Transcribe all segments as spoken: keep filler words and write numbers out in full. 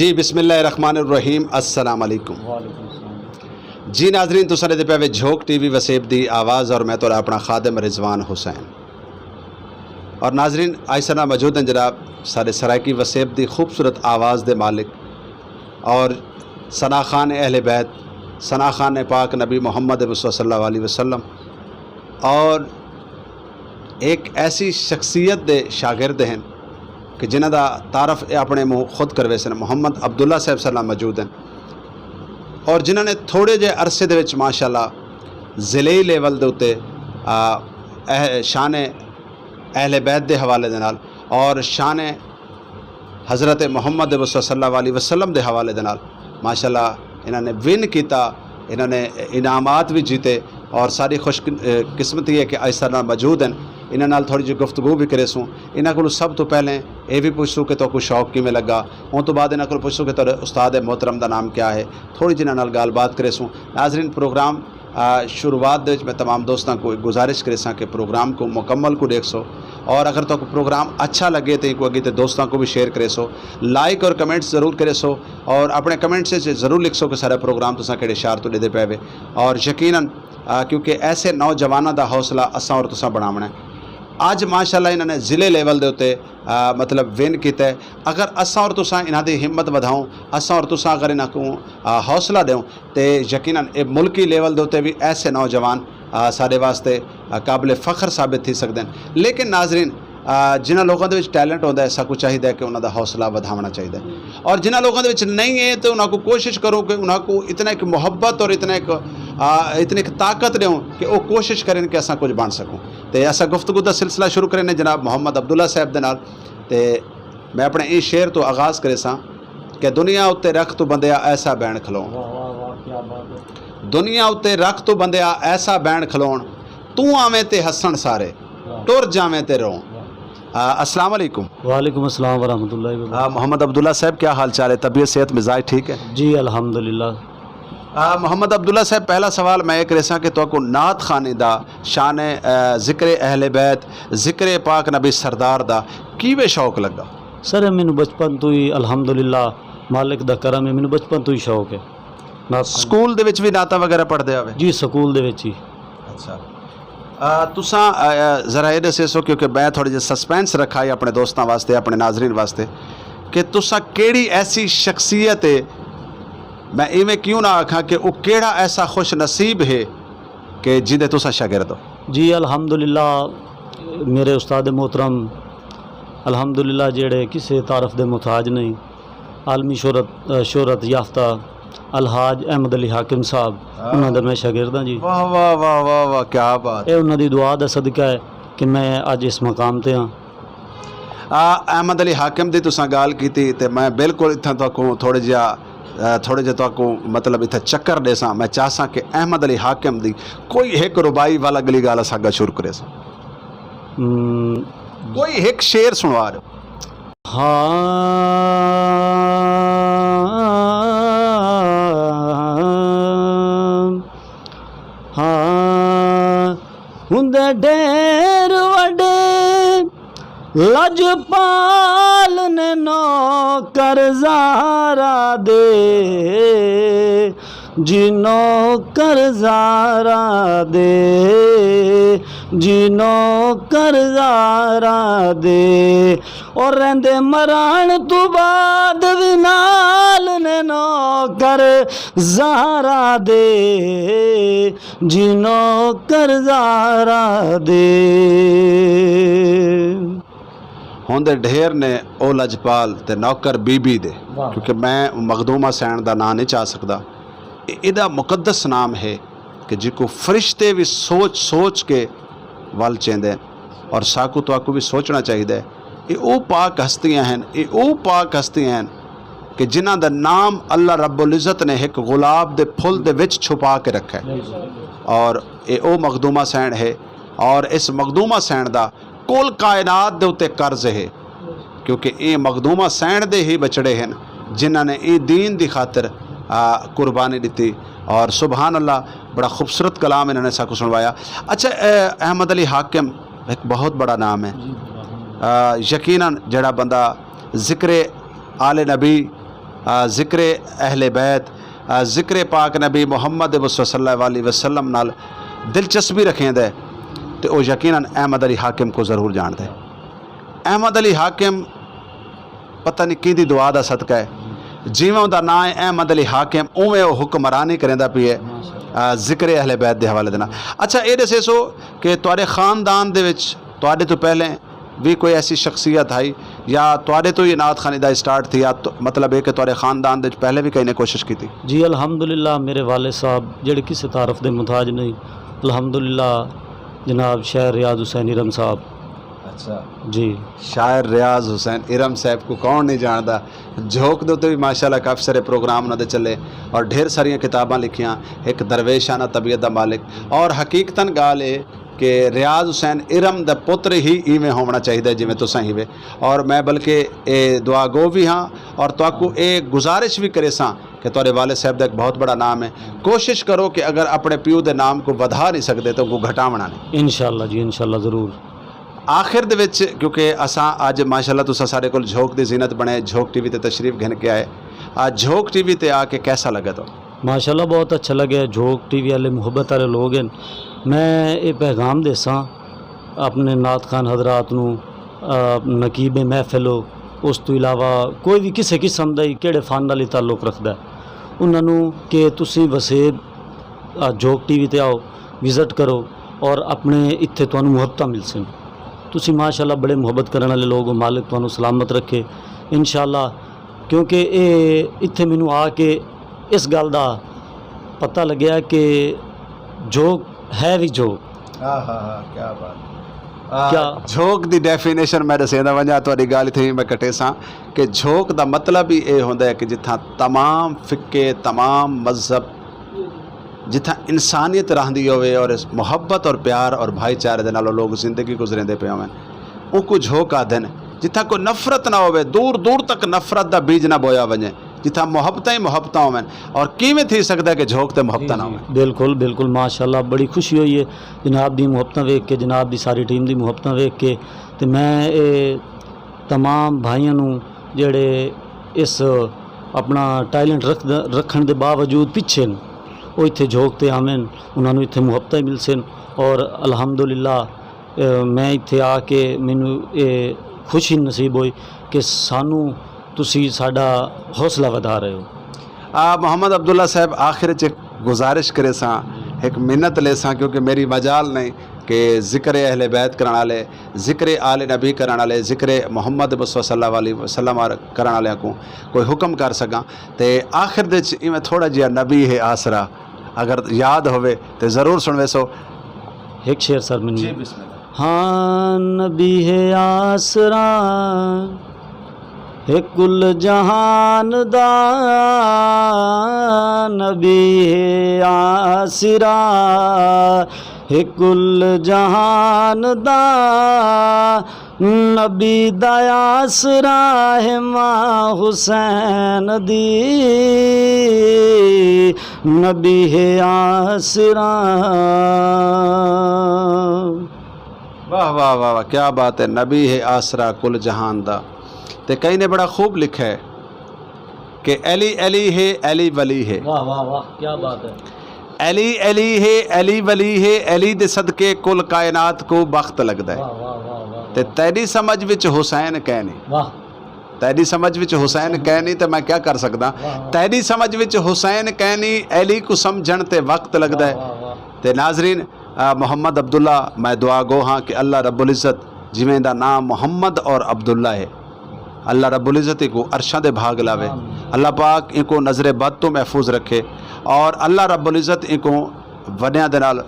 جی، بسم اللہ الرحمن الرحیم۔ السلام علیکم۔ وعلیکم السلام۔ جی ناظرین، تساں ݙیہدے پئے وے جھوک ٹی وی وسیب دی آواز، اور میں تہاݙا اپݨا خادم رضوان حسین۔ اور ناظرین، اڄ ساݙے نال موجود ہیں جناب ساݙے سرائیکی وسیب دی خوبصورت آواز دے مالک اور ثنا خوان اہل بیت، ثنا خوان پاک نبی محمد مصطفیٰ صلی اللہ علیہ وسلم، اور ایک ایسی شخصیت دے شاگرد ہیں کہ جنہاں دا تعارف اے اپݨے منہ خود کرویسن، محمد عبداللہ صاحب ساݙے نال موجود ہیں، اور جنہاں نے تھوڑے جے عرصے دے وچ ماشاءاللہ ضلعی لیول دے اُتے، آ، اہ-، شان اہل بیت دے حوالے دے نال اور شان حضرت محمد مصطفیٰ صلی اللہ علیہ وسلم دے حوالے دے نال ماشاءاللہ انہاں نے ون کیتا، انہاں نے انعامات وی جیتے، اور ساݙی خوش قسمتی ہے کہ اڄ ساݙے نال موجود ہیں۔ انہاں نال تھوڑی جی گفتگو وی کریسوں۔ انہاں کولوں سب توں پہلے اے وی پچھسوں کہ تہاکوں شوق کیویں لڳا، اوں توں بعد انہاں کولوں پچھسوں کہ تہاݙے استاد محترم دا نام کیا ہے، تھوڑی جی انہاں نال ڳالھ بات کریسوں۔ ناظرین، پروگرام آ، شروعات دے وچ میں تمام دوستاں کوں گزارش کریساں کہ پروگرام کوں مکمل کوں ݙیکھسو، اور اگر تہاکوں پروگرام اچھا لڳے تے اینکوں اڳے تے دوستاں کوں وی شیئر کریسو، لائک اور کمنٹس ضرور کریسو، اور اپݨے کمنٹس وچ ضرور لکھسو کہ ساݙا پروگرام تساں کیڑھے شہر توں ݙیہدے پئے وے، اور یقیناً، آ، کیونکہ ایسے نوجواناں دا حوصلہ اساں اور تساں بݨاوݨا ہے۔ اڄ ماشاءاللہ انہاں نے ضلع لیول دے اُتے، آ، مطلب ون کیتا ہے۔ اگر اساں اور تساں انہاں دی ہمت ودھاؤں، اساں اور تساں اگر انہاں کوں، آ، حوصلہ ݙیوں، تے یقیناً اے ملکی لیول دے اُتے وی ایسے نوجوان، آ، ساݙے واسطے، آ، قابل فخر ثابت تھی سڳدن۔ لیکن ناظرین، آ، جنہاں لوکاں دے وچ ٹیلنٹ ہوندا ہے، ساکوں چاہیدا ہے کہ انہاں دا حوصلہ ودھاوݨا چاہیدا ہے، اور جنہاں لوکاں دے وچ نہیں ہے تے انہاں کوں کوشش کرو کہ انہاں کوں اتنا ایک محبت اور اتنا ایک، آ، اتنی ایک طاقت ݙیوں کہ او کوشش کرن کہ اساں کجھ بݨ سڳوں۔ تے اساں گفتگو دا سلسلہ شروع کرینے جناب محمد عبداللہ صاحب دے نال۔ تے میں اپݨے ایں شعر توں آغاز کریساں کہ دنیا اُتے رکھ توں بندیا ایسا بین کھلوݨ۔ واہ، واہ، واہ، کیا بات ہے۔ دنیا اُتے رکھ توں بندیا ایسا بین کھلوݨ، توں آویں تے ہسݨ سارے، واہ۔ ٹر جاویں تے رووݨ۔ واہ۔ آ، السلام علیکم۔ وعلیکم السلام ورحمۃ اللہ وبرکاتہ۔ آ، محمد عبداللہ صاحب، کیا حال چال ہے؟ طبیعت، صحت، مزاج ٹھیک ہے؟ جی، الحمدللہ۔ آ، محمد عبداللہ صاحب، پہلا سوال میں اے کریساں کہ تہاکوں نعت خوانی دا، شان، آ، ذکر اہل بیت، ذکر پاک نبی سردار دا کیویں شوق لڳا؟ سر، مینوں بچپن توں ہی الحمدللہ مالک دا کرم ہے، مینوں بچپن توں ہی شوق ہے نعت خوانی۔ سکول دے وچ وی نعتاں وغیرہ پڑھدے ہووے؟ جی، سکول دے وچ ہی۔ اچھا۔ آ، تساں، آ، آ، ذرا اے ݙسیسو، کیونکہ میں تھوڑی جی سسپینس رکھا ہے اپݨے دوستاں واسطے، اپݨے ناظرین واسطے، کہ تساں کیڑھی ایسی شخصیت ہے، میں ایویں کیوں نہ آکھاں کہ او کیڑھا ایسا خوش نصیب ہے کہ جیندے تساں شاگرد ہو؟ جی، الحمدللہ، میرے استاد محترم الحمدللہ جیڑھے کسے تعارف دے محتاج نہیں، عالمی شہرت، شہرت یافتہ الحاج احمد علی حاکم صاحب، ہاں۔ انہاں دا میں شاگرد ہاں جی۔ واہ، واہ، واہ، واہ، واہ، کیا بات۔ اے انہاں دی دعا دا صدقہ ہے کہ میں اڄ اس مقام تے ہاں۔ آ، احمد علی حاکم دی تساں ڳالھ کیتی تے میں بالکل اتھاں تہاکوں تھوڑے جہا، آ، تھوڑے جہے تہاکوں مطلب اتھاں چکر ݙیساں۔ میں چاہساں کہ احمد علی حاکم دی کوئی ہک رباعی والا گلی ڳالھ اساں ڳا شروع کریساں۔ ہم۔ کوئی ہک شعر سݨوا ݙیو۔ ہاں، ہاں، ہوندے ڈھیر وݙے لجپال نے نوکر زارا دے، جی نوکر زارا دے، جی نوکر زارا دے۔ او رہندے مرݨ توں بعد وی نال نے نوکر زارا دے، جی نوکر زارا دے۔ ہوندے ڈھیر نے او لجپال تے نوکر بی بی دے، واہ۔ کیونکہ میں مخدومہ سین دا ناں نہیں چا سکدا۔ اے-، ایݙا مقدس نام ہے کہ جیکوں فرشتے وی سوچ سوچ کے ول چیندے ہن، اور ساکوں تہاکوں وی سوچݨا چاہیدا ہے۔ اے او پاک ہستیاں ہن، اے او پاک ہستیاں ہن کہ جنہاں دا نام اللہ رب العزت نے ہک گلاب دے پھل دے وچ چھپا کے رکھا ہے۔ اور اے او مخدومہ سین ہے، اور اس مخدومہ سین دا کل کائنات دے اُتے قرض ہے، کیونکہ اے مخدومہ سین دے ہی ٻچڑے ہن جنہاں نے ایں دین دی خاطر، آ، قربانی ݙتی۔ اور سبحان اللہ، بڑا خوبصورت کلام انہاں نے ساکوں سݨوایا۔ اچھا، اے، احمد علی حاکم ہک بہت بڑا نام ہے۔ آ، یقیناً جڑا بندہ ذکر آل نبی آ، ذکر اہل بیت، آ، ذکر پاک نبی محمد مصطفیٰ صلی اللہ علیہ وسلم نال دلچسپی رکھیندا ہے تے او یقیناً احمد علی حاکم کوں ضرور ڄاݨدا ہے۔ احمد علی حاکم پتہ نہیں کیندی دعا دا صدقہ ہے، جیویں اوندا ناں ہے احمد علی حاکم، اونویں او حکمرانی کریندا پئے، آ، ذکر اہل بیت دے حوالے دے نال۔ اچھا، اے ݙسیسو کہ تہاݙے خاندان دے وچ تہاݙے توں پہلے وی کوئی ایسی شخصیت ہئی یا تہاݙے توں ہی نعت خوانی دا اسٹارٹ تھیا؟ تو مطلب اے کہ تہاݙے خاندان دے وچ پہلے وی کہیں نے کوشش کیتی؟ جی، الحمدللہ، میرے والد صاحب جیڑھے کسے تعارف دے محتاج نہیں، الحمدللہ، جناب شاعر ریاض حسین ارم صاحب۔ اچھا۔ جی۔ شاعر ریاض حسین ارم صاحب کوں کون نہیں ڄاݨدا؟ جھوک دے اتے وی ماشاءاللہ کافی سارے پروگرام انہاں دے چلے اور ڈھیر ساریاں کتاباں لکھیاں، ہک درویشانہ طبیعت دا مالک، اور حقیقتاً ڳالھ اے کہ ریاض حسین ارم دا پتر ہی ایویں ہووݨا چاہیدا ہے جیویں تساں ہیوے۔ اور میں بلکہ اے دعا گو وی ہاں اور تہاکوں اے گزارش وی کریساں کہ تہاݙے والد صاحب دا ہک بہت بڑا نام ہے، کوشش کرو کہ اگر اپݨے پیو دے نام کوں ودھا نہیں سڳدے تاں اوکوں گھٹاوݨا نہیں۔ انشاءاللہ جی، انشاءاللہ ضرور۔ آخر دے وچ، کیونکہ اساں اڄ ماشاءاللہ تساں ساݙے کول جھوک دی زینت بݨے، جھوک ٹی وی تے تشریف گھن کے آئے، آ، جھوک ٹی وی تے آ کے کیسا لڳا تہاکوں؟ ماشاءاللہ بہت اچھا لڳا۔ جھوک ٹی وی والے محبت والے لوگ ہن۔ میں اے پیغام ݙیساں اپݨے نعت خوان حضرات نوں، آ، نقیب محفل ہو، اس توں علاوہ کوئی وی کسے قسم دا ہی کیڑھے فن نال ہی تعلق رکھدا ہے، انہاں نوں کہ تسیں وسیب، آ، جھوک ٹی وی تے آؤ، وزٹ کرو اور اپݨے اتھے تہانوں محبتاں ملسن۔ تسیں ماشاءاللہ بڑے محبت کرݨ والے لوگ ہو، مالک تہانوں سلامت رکھے انشاءاللہ۔ کیونکہ اے اتھے مینوں آ کے اس ڳالھ دا پتہ لڳیا کہ جھوک ہے وی جھوک۔ ہا ہا ہا، کیا بات ہے۔ آ، کیا؟ جھوک دی ڈیفینیشن میں ݙسیندا ونڄاں، تہاݙی ڳالھ اتھے ہی میں کٹیساں کہ جھوک دا مطلب ہی اے ہوندا ہے کہ جتھاں تمام فقے، تمام مذہب، جتھاں انسانیت رہندی ہووے اور اس محبت اور پیار اور بھائی چارے دے نال او لوگ زندگی گزریندے پئے ہوون، اونکوں جھوک آہدن۔ جتھاں کوئی نفرت نہ ہووے، دور دور تک نفرت دا بیج نہ بویا ونڄے، جتھاں محبتاں ہی محبتاں ہوون، اور کیویں تھی سڳدا ہے کہ جھوک تے محبتاں نہ ہوون؟ بالکل، بالکل، ماشاءاللہ، بڑی خوشی ہوئی ہے جناب دی محبتاں ویکھ کے، جناب دی ساری ٹیم دی محبتاں ویکھ کے۔ تے میں اے تمام بھائیاں نوں جیڑھے اس اپݨا ٹیلنٹ رکھ، رکھݨ دے باوجود پچھے ہن، او اتھے جھوک تے آون، انہاں نوں اتھے محبتاں ملسن، اور الحمدللہ، اے، میں اتھے آ کے مینوں اے خوشی نصیب ہوئی کہ سانوں تسی ساݙا حوصلہ ودھا رہے ہو۔ آ، محمد عبداللہ صاحب، آخر اچ ہک گزارش کریساں، ہک منت لیساں، کیونکہ میری مجال نہیں کہ ذکر اہل بیت کرݨ والے، ذکر آل نبی کرݨ والے، ذکر محمد مصطفیٰ صلی اللہ علیہ وسلم کرݨ والیاں کوں کوئی حکم کر سڳاں۔ تے آخر دے وچ ایویں تھوڑا جیہا نبی ہے آسرا اگر یاد ہووے تے ضرور سݨویسو۔ ہک شعر سر مینوں۔ جی، بسم اللہ۔ ہاں، نبی ہے آسرا ہے کل جہان دا، نبی ہے آسرا ہے کل جہان دا، نبی دا آسرا ہے ماں حسین دی، نبی ہے آسرا۔ واہ، واہ، واہ، واہ، کیا بات ہے، نبی ہے آسرا کل جہان دا۔ تے کہیں نے بڑا خوب لکھا ہے کہ علی علی ہے، علی ولی ہے۔ واہ، واہ، واہ، کیا بات ہے۔ علی علی ہے، علی ولی ہے، علی دے صدقے کل کائنات کوں بخت لڳدا ہے۔ واہ، واہ، واہ، واہ، تے واہ۔ تیݙی سمجھ وچ حسین کہیں نہیں۔ واہ۔ تیݙی سمجھ وچ حسین کہیں نہیں تے میں کیا کر سڳداں؟ واہ، واہ۔ تیݙی سمجھ وچ حسین کہیں نہیں، علی کوں سمجھݨ تے وقت لڳدا ہے۔ واہ، واہ، واہ۔ تے ناظرین، آ، محمد عبداللہ، میں دعا گو ہاں کہ اللہ رب العزت، جیویں دا نام محمد اور عبداللہ ہے، اللہ رب العزت اینکوں عرشاں دے بھا ڳلاوے۔ آمین۔ اللہ پاک اینکوں نظر بد توں محفوظ رکھے اور اللہ رب العزت اینکوں وݙیاں دے نال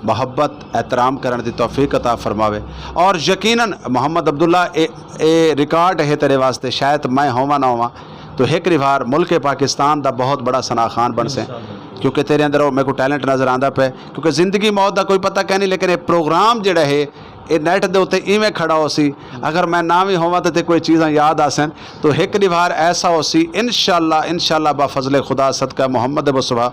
محبت، احترام کرݨ دی توفیق عطا فرماوے۔ اور یقیناً محمد عبداللہ، اے، اے ریکارڈ ہے تیݙے واسطے، شاید میں ہوواں نہ ہوواں، تو ہک واری ملک پاکستان دا بہت بڑا ثناء خوان بݨسیں۔ انشاءاللہ۔ کیونکہ تیݙے اندر او میکوں ٹیلنٹ نظر آندا پئے، کیونکہ زندگی موت دا کوئی پتہ کائنی، لیکن اے پروگرام جیڑھا ہے، اے نیٹ دے اتے ایویں کھڑا ہوسی، اگر میں نہ وی ہوواں تے، تے کوئی چیزاں یاد آسن، تو ہک ݙیہاڑ ایسا ہوسی، انشاءاللہ، انشاءاللہ، با فضل خدا، صدقہ محمد مصطفیٰ،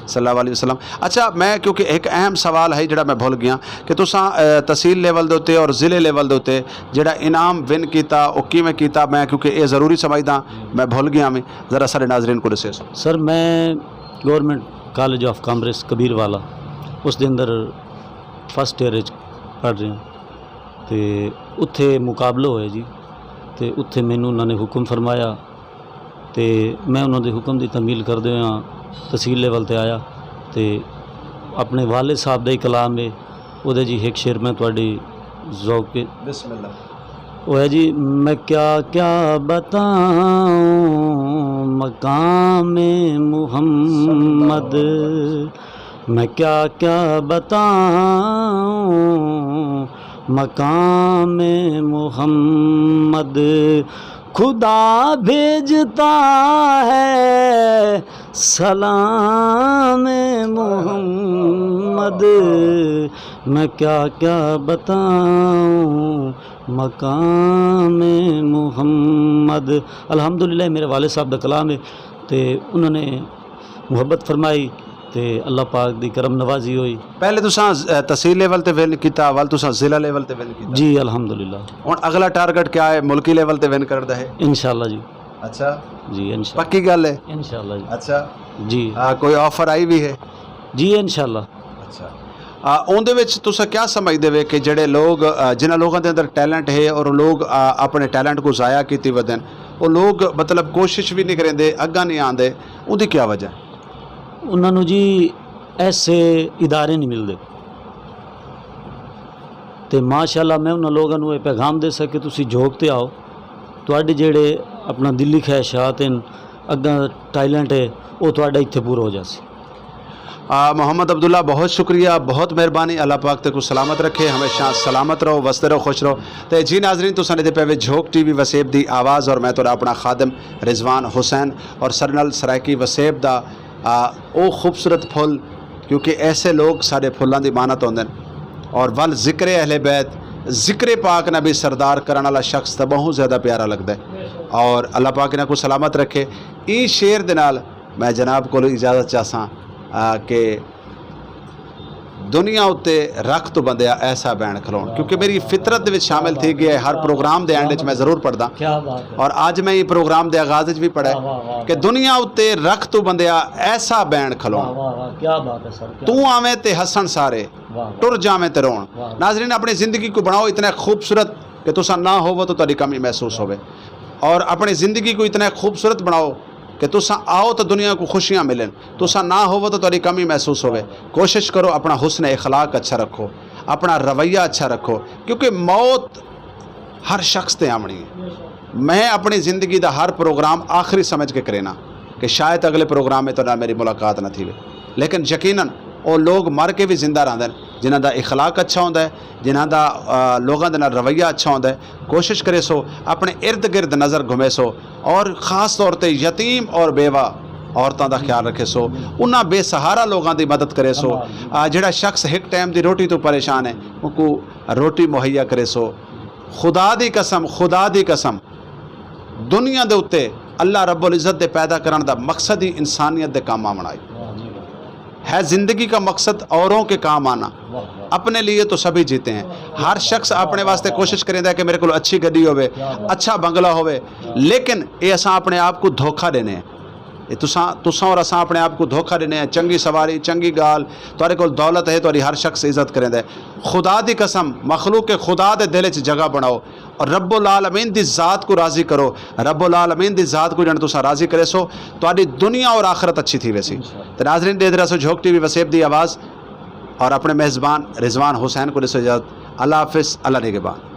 صلی اللہ علیہ وسلم۔ اچھا، میں کیونکہ ایک اہم سوال ہے جڑا میں بھل گیا کہ تساں، اے، تحصیل لیول دے اتے اور ضلع لیول دے اتے جڑا انعام ون کیتا، او کیویں کیتا؟ میں کیونکہ اے ضروری سمجھدا، میں بھل گیا میں، ذرا سارے ناظرین کو ݙسے۔ سر، میں گورنمنٹ کالج آف کامرس کبیر والا، اس دے اندر فرسٹ ایئر وچ پڑھ رہا، تے اتھے مقابلہ ہوئے جی، تے اتھے مینوں انہاں نے حکم فرمایا، تے میں انہاں دے حکم دی تعمیل کردے ہوئے تحصیل لیول تے آیا، تے اپنے والد صاحب دا ہی کلام ہے، اودے جی ہک شعر میں تہاݙی ذوق کے۔ بسم اللہ۔ وہ ہے جی، میں کیا کیا بتاؤں مقام محمد، میں کیا کیا بتاؤں مقام محمد، خدا بھیجتا ہے سلام محمد، میں کیا کیا بتاؤں مقام محمد۔ الحمدللہ، میرے والد صاحب دا کلام ہے، تے انہوں نے محبت فرمائی، تے اللہ پاک دی کرم نوازی ہوئی۔ پہلے تساں، اے، تحصیل لیول تے ون کیتا، ول تساں ضلع لیول تے ون کیتا۔ جی، الحمدللہ۔ ہن اگلا ٹارگٹ کیا ہے؟ ملکی لیول تے ون کرݨ دا ہے؟ انشاءاللہ جی۔ اچھا۔ جی، انشاءاللہ۔ پکی ڳالھ ہے؟ انشاءاللہ جی۔ اچھا۔ جی۔ آ، کوئی آفر آئی وی ہے؟ جی، انشاءاللہ۔ اچھا۔ آ، اوندے وچ تساں کیا سمجھدے وے کہ جڑے لوگ، آ، جنہاں لوگاں دے اندر ٹیلنٹ ہے اور لوگ، آ، اپنے ٹیلنٹ کو ضائع کیتی ودن، او لوگ مطلب کوشش وی نہیں کریندے، اگاں نہیں آندے، اوندی کیا وجہ ہے؟ انہاں نوں جی ایسے ادارے نہیں ملدے۔ تے ماشاءاللہ میں انہاں لوگاں نوں اے پیغام دے ساں کہ تسی جھوک تے آؤ، تہاݙے جیڑھے اپݨا دلی خواہشات ہن، اڳاں ٹیلنٹ ہے، او تہاݙا اتھے پورا ہو جاسی۔ آ، محمد عبداللہ، بہت شکریہ، بہت مہربانی۔ اللہ پاک تیکوں سلامت رکھے، ہمیشہ سلامت رہو، وسدے رہو، خوش رہو۔ تے جی ناظرین، تساں ݙیہدے پئے وے جھوک ٹی وی وسیب دی آواز، اور میں تہاݙا اپݨا خادم رضوان حسین، اور سرنل سرائیکی وسیب دا، آ، او خوبصورت پھل، کیونکہ ایسے لوگ ساݙے پھلاں دی مانت ہوندن۔ اور ول ذکر اہل بیت، ذکر پاک نبی سردار کرݨ والا شخص تاں ٻہوں زیادہ پیارا لڳدا ہے۔ اور اللہ پاک انہاں کوں سلامت رکھے۔ ایں شعر دے نال میں جناب کولوں اجازت چاہساں، آ، کہ دنیا اتے رکھ توں بندیا ایسا بین کھلوݨ، کیونکہ میری فطرت دے وچ شامل تھی ڳیا ہے۔ ہر پروگرام دے اینڈ وچ میں ضرور پڑھدا۔ کیا بات ہے۔ اور اڄ میں ایں پروگرام دے آغاز وچ وی پڑھا ہے، واہ، واہ، واہ، کہ واہ۔ دنیا اتے رکھ توں بندیا ایسا بین کھلوݨ۔ واہ، واہ، واہ، کیا بات ہے سر، کیا توں بات۔ آویں تے ہسݨ سارے، واہ، واہ۔ ٹر جاویں تے رووݨ۔ واہ۔ ناظرین، اپݨی زندگی کو بݨاؤ اتنا خوبصورت کہ تساں نہ ہووو تو تہاݙی کمی محسوس ہووے، اور اپݨی زندگی کو اتنا خوبصورت بݨاؤ کہ تساں آؤ تو دنیا کو خوشیاں ملن، تساں نہ ہووو تو تہاݙی کمی محسوس ہووے۔ کوشش کرو اپݨا حسن اخلاق اچھا رکھو، اپݨا رویہ اچھا رکھو، کیونکہ موت ہر شخص تے آوݨی ہے۔ میں اپݨی زندگی دا ہر پروگرام آخری سمجھ کے کرینا کہ شاید اڳلے پروگرام میں تہاݙے نال میری ملاقات نہ تھیوے، لیکن یقیناً او لوگ مر کے وی زندہ رہندن جنہاں دا اخلاق اچھا ہوندا ہے، جنہاں دا، آ، لوگاں دے نال رویہ اچھا ہوندا ہے۔ کوشش کریسو اپݨے ارد گرد نظر گھمیسو، اور خاص طور تے یتیم اور بیوہ عورتاں دا خیال رکھیسو، انہاں بے سہارا لوگاں دی مدد کریسو۔ آ، جڑا شخص ہک ٹائم دی روٹی توں پریشان ہے، اونکوں روٹی مہیا کریسو۔ خدا دی قسم، خدا دی قسم، دنیا دے اتے اللہ رب العزت دے پیدا کرݨ دا مقصد ہی انسانیت دے کم آوݨ آئی ہے۔ زندگی کا مقصد اوروں کے کام آنا، اپنے لیے تو سبھی جیتے ہیں۔ ہر شخص اپنے واسطے کوشش کریندا ہے کہ میرے کول اچھی گڈی ہووے، اچھا بنگلہ ہووے، لیکن اے اساں اپنے آپ کو دھوکا ݙینے ہیں۔ اے تساں، تساں اور اساں اپنے آپ کو دھوکا ݙینے ہیں۔ چنگی سواری، چنگی ڳالھ، تہاݙے کول دولت ہے، تہاݙی ہر شخص عزت کریندا ہے۔ خدا دی قسم، مخلوق خدا دے دل وچ جگہ بݨاؤ اور رب العالمین دی ذات کو راضی کرو۔ رب العالمین دی ذات کو جݨ تساں راضی کریسو، تہاݙی دنیا اور آخرت اچھی تھی ویسی۔ تے ناظرین، ݙیہدے رہسو جھوک ٹی وی وسیب دی آواز اور اپݨے میزبان رضوان حسین کو ݙیسو اجازت۔ اللہ حافظ، اللہ نگہبان۔